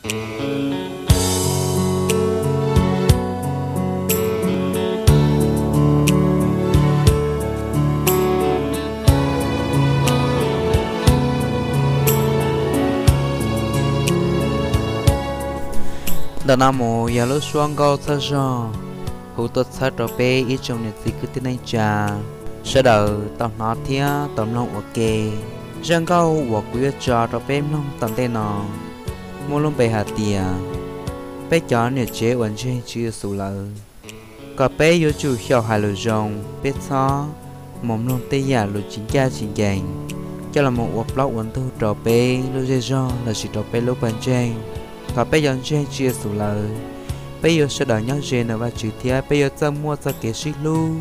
Ntawm no mus yog lub suab nkauj txhawb zog hu tuaj txhawb rau peb ib tsoom niam txiv kwv tij neej tsa sawv daws tau hnov thiab tau mloog ua ke. Zaj nkauj uas kuv yuav tso rau peb mloog tom ntej no muaj lub npe hais tias peb cov niam tsev uas ntseeg Tswv Yexus lawm, kom peb yuav tsum xyaum hais lus zoo, peb txhob mus mloog tej yam lus tsis ncaj tsis ncees coj los mus ua plaub ua ntug rau peb lub zej zog lossis rau peb lub pawg ntseeg. Thaum peb yuav ntseeg Tswv Yexus lawm, peb yuav sawv daws nyob ze ntawm Vajtswv thiab peb yuav txawj muaj txoj kev sib hlub,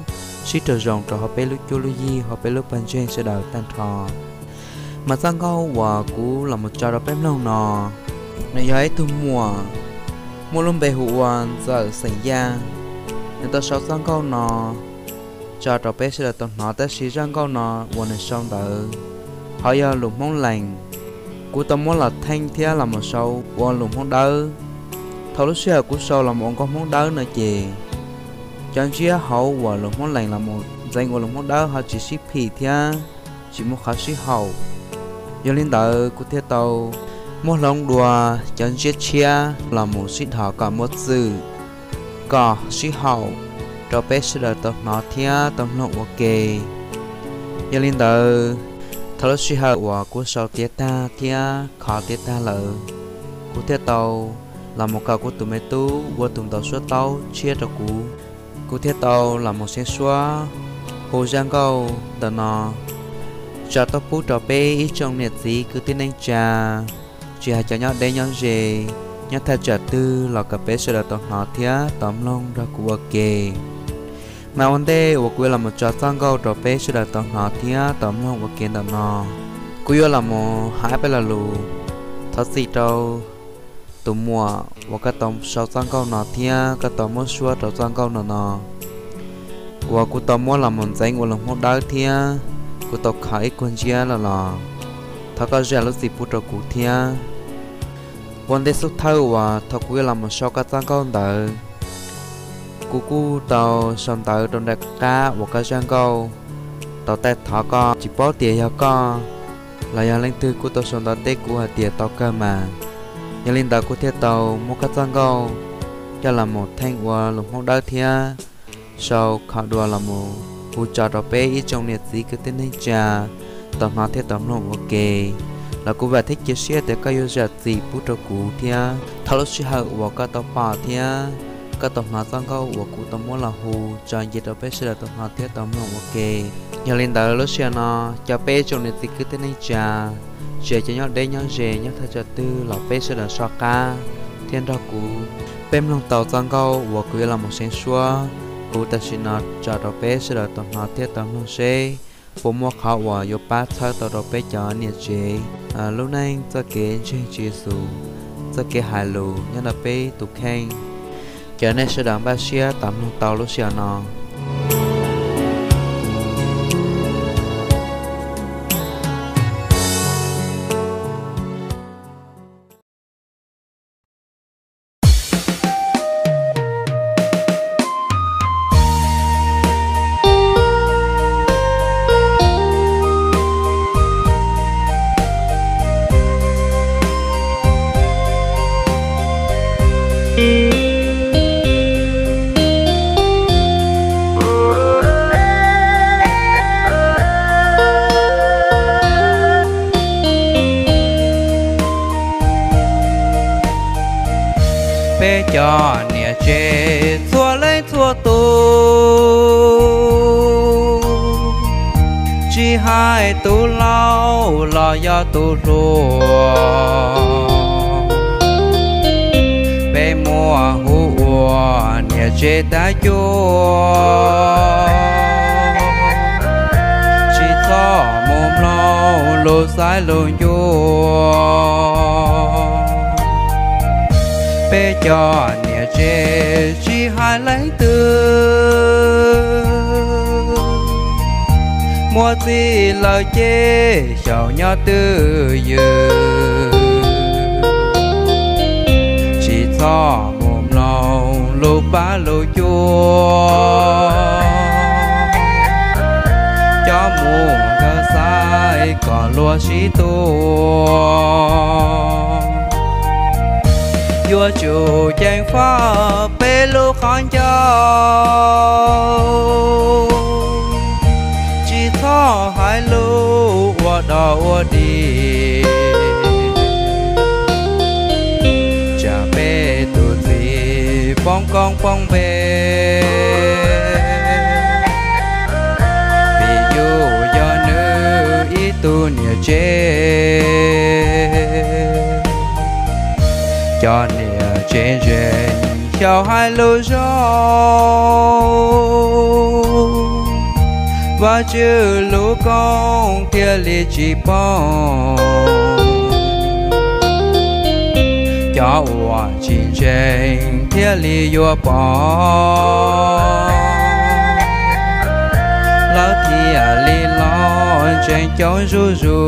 sib raug zoo rau hauv peb lub cuab lub yig, hauv peb lub pawg ntseeg sawv daws tag nrho. Mas txoj nkauj uas kuv los mus tso rau peb mloog no, nws yog ib tug muam muaj lub npe hu ua Ntxawm xeem Yaj. Nws tau sau txoj nkauj no tso rau peb sawv daws tau hnov, tab sis zaj nkauj no uas nws sau ntawd ho yog lus Hmoob Lees. Kuv tau muab los theej thiab los mus sau ua lus Hmoob Dawb. Thaum lub sij hawm kuv sau los mus ua nkauj Hmoob Dawb no ces cov ntsiab hauv uas lus Hmoob Lees los mus ntxeev ua lus Hmoob Dawb ho tsis sib phim thiab tsis muaj qhov sib haum. Yog li ntawd kuv thiaj tau muab hloov dua cov ntsiab tshiab los mus sib dhos kom muaj txwm, kom sib haum rau peb sawv daws tau hnov thiab tau mloog ua ke. Yog li ntawd, thaum lub sij hawm uas kuv sau tiav tag thiab kho tiav tag lawm, kuv thiaj tau los mus kom kuv tus me tub ua tus ntaus suab taub tshiab rau kuv. Kuv thiaj tau los mus seev suab hu zaj nkauj ntawm no tso tuaj pub rau peb ib tsoom niam txiv kwv tij neej tsa, tsis hais cov nyob deb nyob ze, nyob thaj tsam twg los kom peb sawv daws tau hnov thiab tau mloog nrog kuv ua ke. Mas ua ntej uas kuv yuav los mus tso txoj nkauj rau peb sawv daws tau hnov thiab tau mloog ua ke ntawm no, kuv yuav los mus hais peb lo lus thov txim rau tus muam uas koj tau sau txoj nkauj no thiab koj tau muab suab rau txoj nkauj no no. Uas kuv tau muab los mus ntxeev ua lus Hmoob Dawb thiab kuv tau kho ib kuag ntsiab los los, thov koj zam lub txim pub rau kuv thiab. Ua ntej xub thawj uas thaum kuv yuav los mus sau koj txoj nkauj ntawd, kuv kuj tau sau ntawv rau nram qab uas koj zaj nkauj tau taij thov koj, tsis paub tias yog koj los yog leej twg kuj tau sau ntawv teb kuv hais tias tau kawg mas. Yog li ntawd kuv thiaj tau muab koj txoj nkauj coj los mus theej ua lus Hmoob Dawb thiab sau kho dua los mus hu tso rau peb ib tsoom niam txiv kwv tij neej tsa tau hnov thiab tau mloog ua ke. Los kuv vam thiab cia siab tias koj yuav zam txim pub rau kuv thiab. Thaum lub sij hawm uas koj tau pom thiab koj tau hnov txoj nkauj uas kuv tau muab los hu tso nce rau peb sawv daws tau hnov thiab tau mloog ua ke. Yog li ntawd lub sij hawm no, cov peb tsoom niam txiv kwv tij neej tsa, tsis hais cov nyob deb nyob ze nyob thaj tsam twg los peb sawv daws soj qab thiab nrog kuv, peb mloog tau txoj nkauj uas kuv yuav los mus seev suab hu tam sim no tso rau peb sawv daws tau hnov thiab tau mloog seb puas muaj qhov uas yuav pab txhawb tau rau peb cov niam tsev lub neej, txoj kev ntseeg Tswv Yexus, txoj kev hais lus nyob ntawm peb tus kheej. Ces nej sawv daws npaj siab tau mloog tau lub sij hawm no. Peb cov niam tsev txhua leej txhua tus, tsis hais tus laus los yog tus hluas, peb muaj hu ua niam tsev tag cuag, tsis txhob mus mloog lus xaiv lus ncua. Peb cov niam tsev tsis hais leej twg, muaj txij lawm ces xyaum nyob twj ywm. Koj mus mloog lub paj lub cua, coj mus kawm xaiv kom luag sib tua. Yuav tsum ceev faj peb lub qhov ncauj, tsis txhob hais lus ua dog ua dig, tsam peb tus txiv poob koob poob npe, vim yus yog nws ib tug niam tsev. Cov niam tsev ntseeg xyaum hais lus zoo, Vajtswv lub koob thiaj li tsis poob. Cov uas tsis ntseeg thiaj li yuav poob, lawv thiaj li los ntseeg coob zuj zus.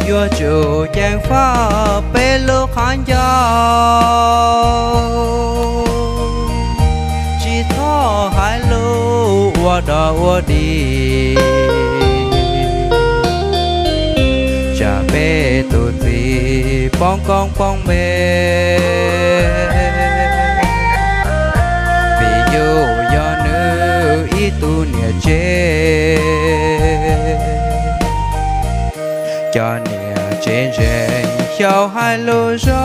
Yuav tsum ceev faj peb lub qhov ncauj, tsis txhob hais lus ua dog ua dig, tsam peb tus txiv poob koob poob npe, vim yus yog nws ib tug niam tsev. Cov niam tsev ntseeg xyaum hais lus zoo,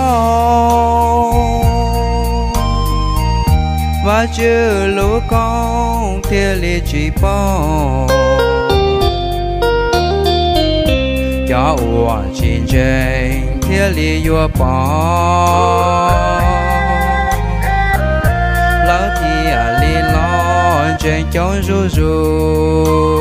Vajtswv lub koob thiaj li tsis poob. Cov uas tsis ntseeg thiaj li yuav poob, lawv thiaj li los ntseeg coob zuj zus.